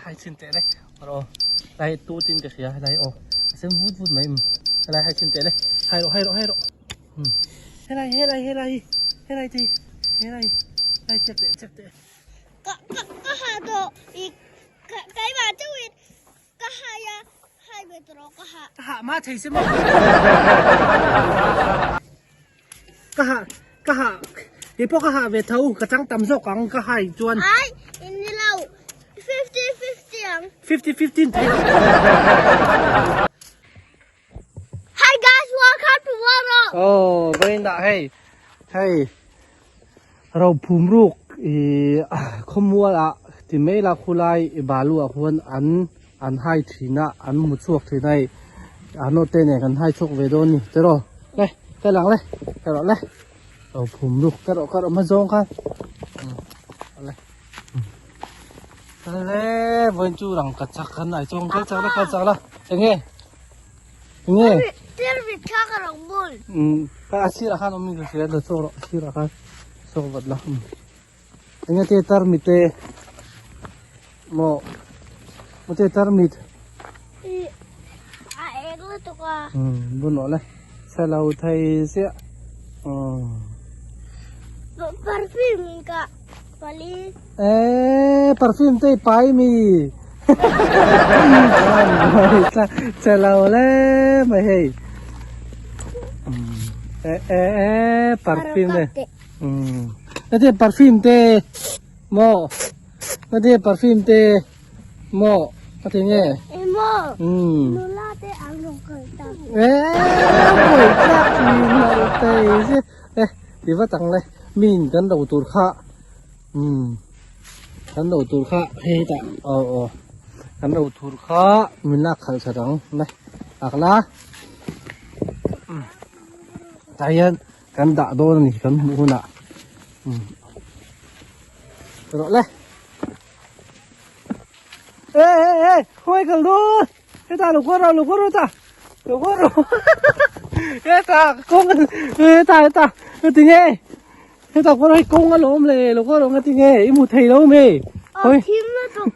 hai chin teh le rawh lai tu tin ka hria helai aw a sen vut vut mai helai hai chin teh le hai rawh hai rawh hai rawh helai helai helai helai te helai helai check teh check teh ka ka ka ha to i ka kai ma chu in ka hai a hai ve to ka ha ka ha ma thei se mo ka ha ka ha kei pawh ka ha ve tho ka chang tam zawk ang ka hai chuan ai in ni lo 50 50 ang 50 15 thei Hi guys welcome to Waro Oh vawiin ah hei hei ro phum ruk i khawmual ah ti mai la khulai i balu ah khuan an an hai thin a an mu chhuak thin a hei a note nen kan hai chhuak ve dawn a ni tiraw le ka lang le ka rawh le ro phum ruk ka rawh ka rawh hma zawng khan le le vawiin chu rang ka chak khan ai chuang kal chak la kal chak la enge enge ka a sirah khan awm in ka hria la chhuak rawh a sirah khan chhuak vat la. Enge te tarmit te maw maw te tarmit a eng lutuk a bun rawh le chhe lo thei chiah perfume ka pali e perfume te i pai mi chhe lo le mai hei e e e perfume Heti perfume te maw heti perfume te maw a ti nge maw nula te an rawn kal ta e mawi tlak thin lo thei si e ti vat ang le mi in kan lo tur kha kan lo tur kha hei tah aw aw kan lo tur kha min lak khalh that ang le ak la tah hian. Kan dah dawn a ni kan hmuh hunah rawh le ê ê ê khawi kal dawn heta lo kawr rawh lo kawr rawh ta lo kawr rawh heta kawng heta heta heti nge heta kawr hei kawng a lawm le lo kawr rawh ngati nge i hmu thei lo mi a thim lutuk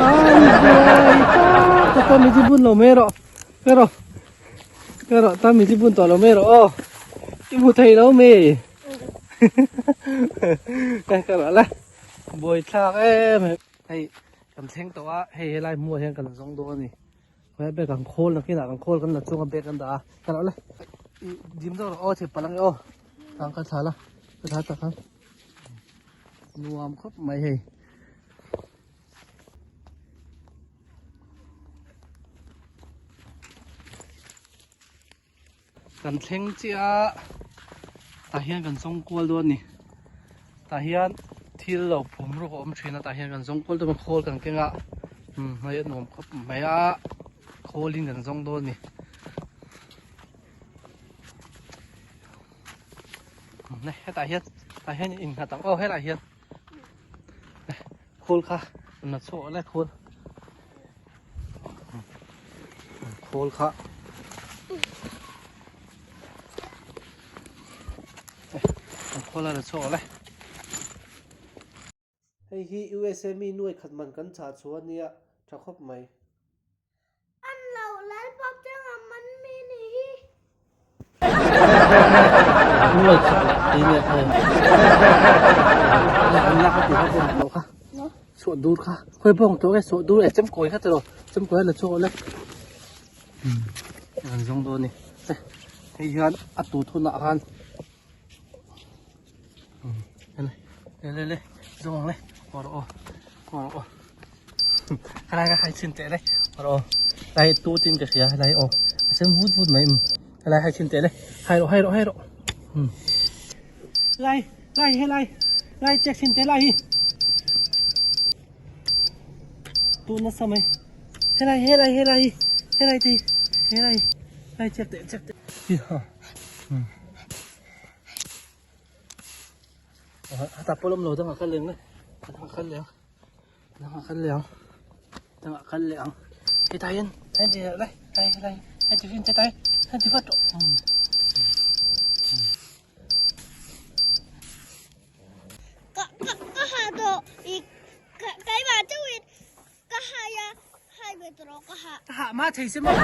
ai buai ta ka ta mi chi bun lo mai rawh mai rawh Ka rawh ta mi chu bun tawh lo mai rawh aw i hmu thei lo mi ka rawh la buai thlak em hei kan thleng tawh a hei helai hmuh ah hian kan zawng dawn a ni helai bag kan khawl nakinah kan khawl kan la chung a bag kan dah a ka rawh la i dim deuh rawh aw thei palh ang e aw tang ka thla la ka thla tak ang nuam khawp mai hei. Kan thleng chiah a tah hian kan zawng kual dawn a ni tah hian thil lo phum ruk a awm thin a tah hian kan zawng kual dawn a khawl kan keng a umm hei a nuam khawp mai a khawl in kan zawng dawn a ni hetah hian tah hian innghat ang aw helaiah hian. Khawl kha na chhuah le khawl khawl kha khawl a chhuah le hei hi USA mi nuai khat man kan chah chu ania tha khawp mai. An lo lal pawp te ngam man mi ni hi. Nuai khat lah ti nge kha. An lak a ti kha bawng tawh kha. Suah dur kha. Khoi bawng tawh ke suah dur e chem kawi kha tiro. Chem kawi la chhuak le. An zawng dawn ni. Hei hian a tu thunah khan. Le le le zawng le kawr aw kawr aw helai ka hai chhin teh le kawr aw lai tu tin ka hria helai aw a sen vut vut mai um helai hai chhin teh le hai rawh hai rawh hai rawh um lai lai helai lai check chhin teh lai hi tu nasa mai helai helai helai helai ti helai lai check teh check teh hi ha um Ta pawh lo dangah kal leh ang dangah kal leh ang dangah kal leh ang dangah kal leh ang hetah hian hei ti leh hei helai hei ti fin hetah hian ti vat rawh Ka ka ka ha tawh i keimah chauhin ka ha. ve tawh ka hah. Ka hah ma thei se maw.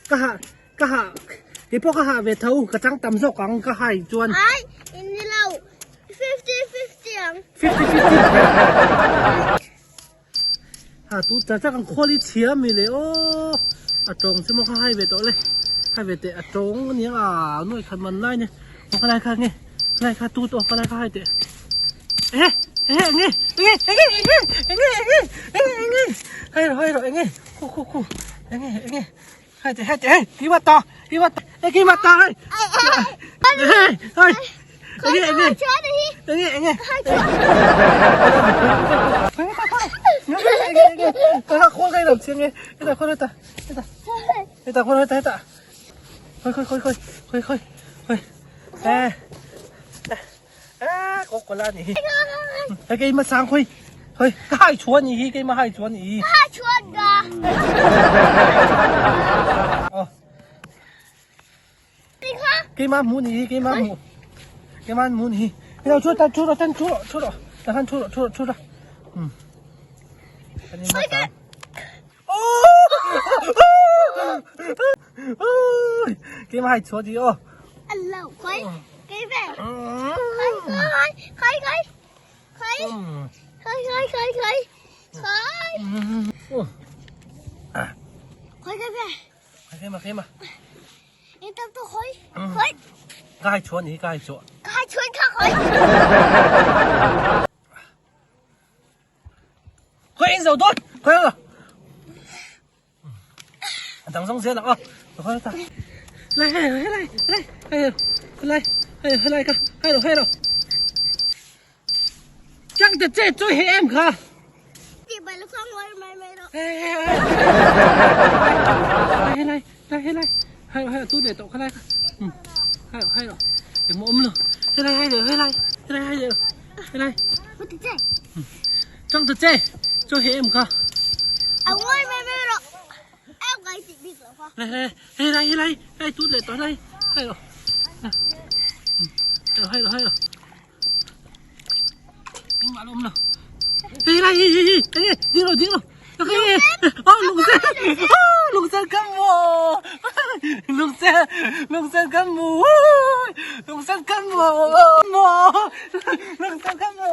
Ka hah ka hah kei pawh ka hah ve tho ka chang tam zawk ang ka hai chuan. Ai in ni lo 50 50 ang. 50 50. Ha tu cha cha kan khawl hi chhia mi le aw a tawng chu maw kha hai ve tawh le hai ve teh a tawng aniang a nuai khat man lai ne aw ka lai kha nge ka lai kha tu tawh ka lai kha hai teh ehe ehe enge enge enge enge enge enge enge enge hai rawh hai rawh enge khu khu khu enge enge hai teh hai teh hei keimah ta keimah ta e keimah ta hei hei hei enge enge enge enge ka khawl kai lo chiang e heta khawl heta heta heta khawl heta heta khoi khoi khoi khoi khoi khoi khoi e e ko ko la ni hi e keimah sang khoi khoi ka hai chuan ni hi keimah hai chuan ni hi Hai chuan ga. Oh. Keimah hmuh ni hi keimah hmuh keimah hmuh ni hi hei thu ta thu rawh ten thu rawh thu rawh ta khan thu rawh thu rawh thu rawh um kan in hmasa keimah hai chhuah di aw Allo khoi kei ve khoi khoi khoi khoi khoi khoi khoi khoi khoi khoi khoi kei ve Keimah keimah. Yên tâm tôi khối. Khối. Ka hai chuan hi ka hai chuan. Ka hai chuan kha khối. Khối in dầu tốt. Khối rồi. Dang zong zel ang aw. Khối ta. Lai hai rồi, lai lai hai rồi. Lai hai rồi, lai ka. Hai rồi, hai rồi. Chang te che chui he em kha. Hei lai lai hei lai hai hai tu để tọ cái lai hai hai rồi để mõm luôn hei lai hai rồi hei lai hei lai hai rồi hei lai trong thật chê cho hệ em kha này này hei lai hei lai hei tu để tọ lai hai rồi hai rồi hai rồi Engmah la awm lo. Hei lai hei hei hei enge ding lo ding lo. Aw lungsen aw lungsen kan mu lungsen lungsen kan mu lungsen kan mu mu lungsen kan mu.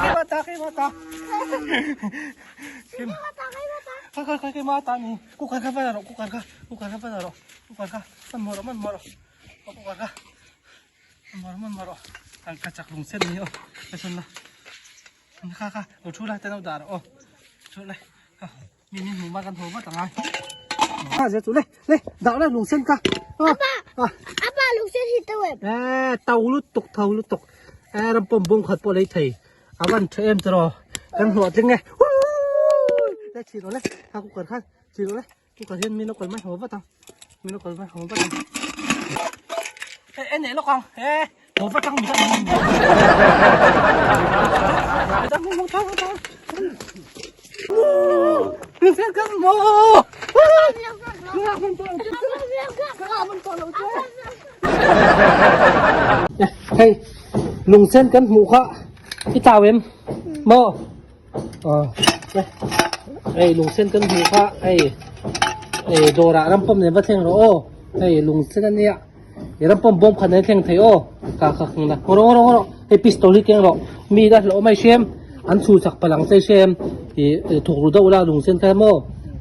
Keimah ta keimah ta. Khawi khawi khawi keimah ta ni. Cooker kha va la rawh cooker kha cooker kha va la rawh cooker kha hmanhmawh rawh hmanhmawh rawh. Ka chak lung sen ni aw ka sawn la kha kha lo thu la ten lo dah rawh aw thu lai mi min hmu ma kan haw vat angai a zia chu le le dah la lung sen ka apa lung sen hi tau em e tau lu tuk thau lu tuk e ram pawm bung khat pawh lei thei a van tha em tiraw kan hlawh tling e le chhi rawh le kha cooker khan chhi rawh le Cooker hian min lo kal mai haw vat ang min lo kal mai haw vat ang e e nei lawk ang e haw vat ang midang midang mung thang thang đừng xem cân mồ Hey, lung sen kan hmuh kha i chau em maw Hei lungsen kan hmuh kha hei hei dawrah rampawm nen va thleng rawh aw hei lungsen ania i rampawm bawm khat nen thleng thei aw ka ka keng la ngaw rawh ngaw rawh ngaw rawh hei pistol hi keng rawh mi la hlauh mai hrem an chhu chak palang chei hrem ih thuk ru deuh la lungsen kha maw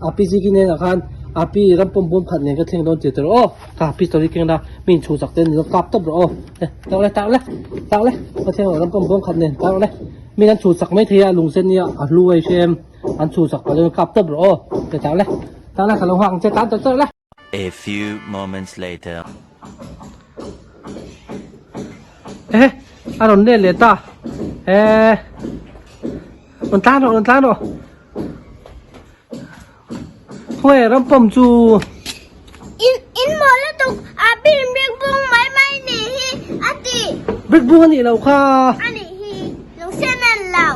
a pi ziki nen ah khan a pi rampawm bawm khat nen ka thleng dawn tih rawh aw ka pistol hi keng la mi in chhu chak te ni kap tawp rawh aw tak le tak le tak le ka thleng rawh rampawm bawm khat nen tak le. Min an chhu chak mai thei a lung sen nia a hlu ai hrem an chhu chak pah chuan kap tawp rawh aw ka chau le tah le ka lo nghak ang che tan tawh tawh le. A few moments later. Ehe a rawn let leh ta eh rawn tlan rawh rawn tlan rawh khawnge rampawm chu. In in maw lutuk a bin brick bung mai mai nih hi a ti. Brick bung a nih loh kha. A nih hi lungsen a ni lo.